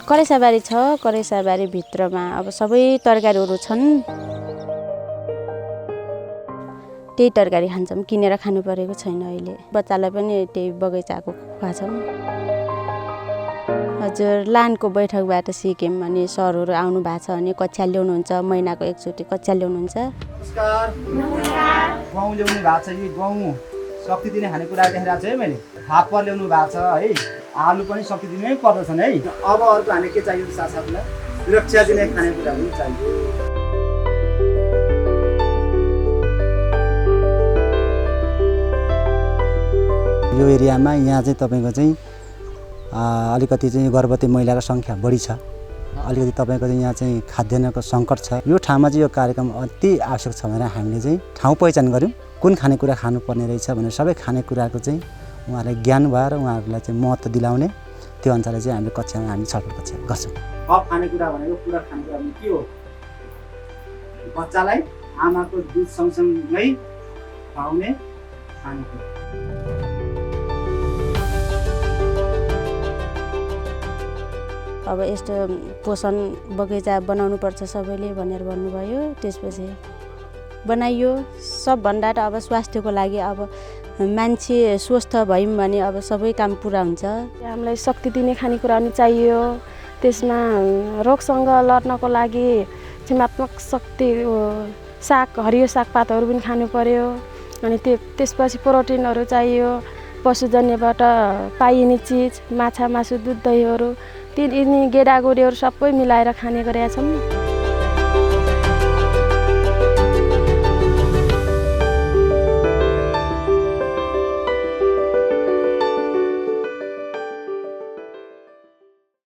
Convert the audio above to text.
करेसाबारी छ, करेसाबारी भित्रमा अब सबै तरकारीहरू छन्। त्यही तरकारी खान्छौँ, किनेर खानु परेको छैन अहिले। बच्चालाई पनि त्यही बगैँचाको खुवाछौँ। हजुर, लानको बैठकबाट सिक्यौँ अनि सरहरू आउनु भएको छ अनि कक्षा ल्याउनुहुन्छ, महिनाको एकचोटि कक्षा ल्याउनुहुन्छ। नमस्कार। गहुँ ल्याउनु भएको छ, यो गहुँ शक्ति दिने खानेकुरा देखाइरहेको छु है मैले। फापर ल्याउनु भएको छ है, आलु पनि शक्ति दिनै पर्दछन् है। अब अर्को हामी के चाहियो साथसाथमा सुरक्षा दिने खानेकुरा पनि चाहियो। यो एरियामा यहाँ चाहिँ तपाईँको चाहिँ अलिकति चाहिँ गर्भवती महिलाको सङ्ख्या बढी छ। अलिकति तपाईँको चाहिँ यहाँ चाहिँ खाद्यान्नको सङ्कट छ। यो ठाउँमा चाहिँ यो कार्यक्रम अति आवश्यक छ भनेर हामीले चाहिँ ठाउँ पहिचान गऱ्यौँ। कुन खानेकुरा खानुपर्ने रहेछ भनेर सबै खानेकुराको चाहिँ उहाँहरूलाई ज्ञान भएर उहाँहरूलाई चाहिँ महत्त्व दिलाउने, त्यो अनुसारले चाहिँ हामीले कक्षामा हामी छलफल कक्षा गर्छौँ। अब खानेकुरा भनेको पुरा खानेकुरा भने के हो? बच्चालाई आमाको दुध सँगसँगै खुवाउने खानेकुरा। अब यस्तो पोषण बगैँचा बनाउनुपर्छ सबैले भनेर भन्नुभयो। त्यसपछि बनाइयो। सबभन्दा त अब स्वास्थ्यको लागि अब मान्छे स्वस्थ भयौँ भने अब सबै काम पुरा हुन्छ। हामीलाई शक्ति दिने खानेकुरा पनि चाहियो। त्यसमा रोगसँग लड्नको लागि चिमात्मक शक्ति साग, हरियो सागपातहरू पनि खानु पर्यो। अनि त्यसपछि प्रोटिनहरू चाहियो। पशुजन्यबाट पाइने चिज, माछा, मासु, दुध, दहीहरू, यिनी गेडागुडीहरू सबै मिलाएर खाने गरेका छौँ।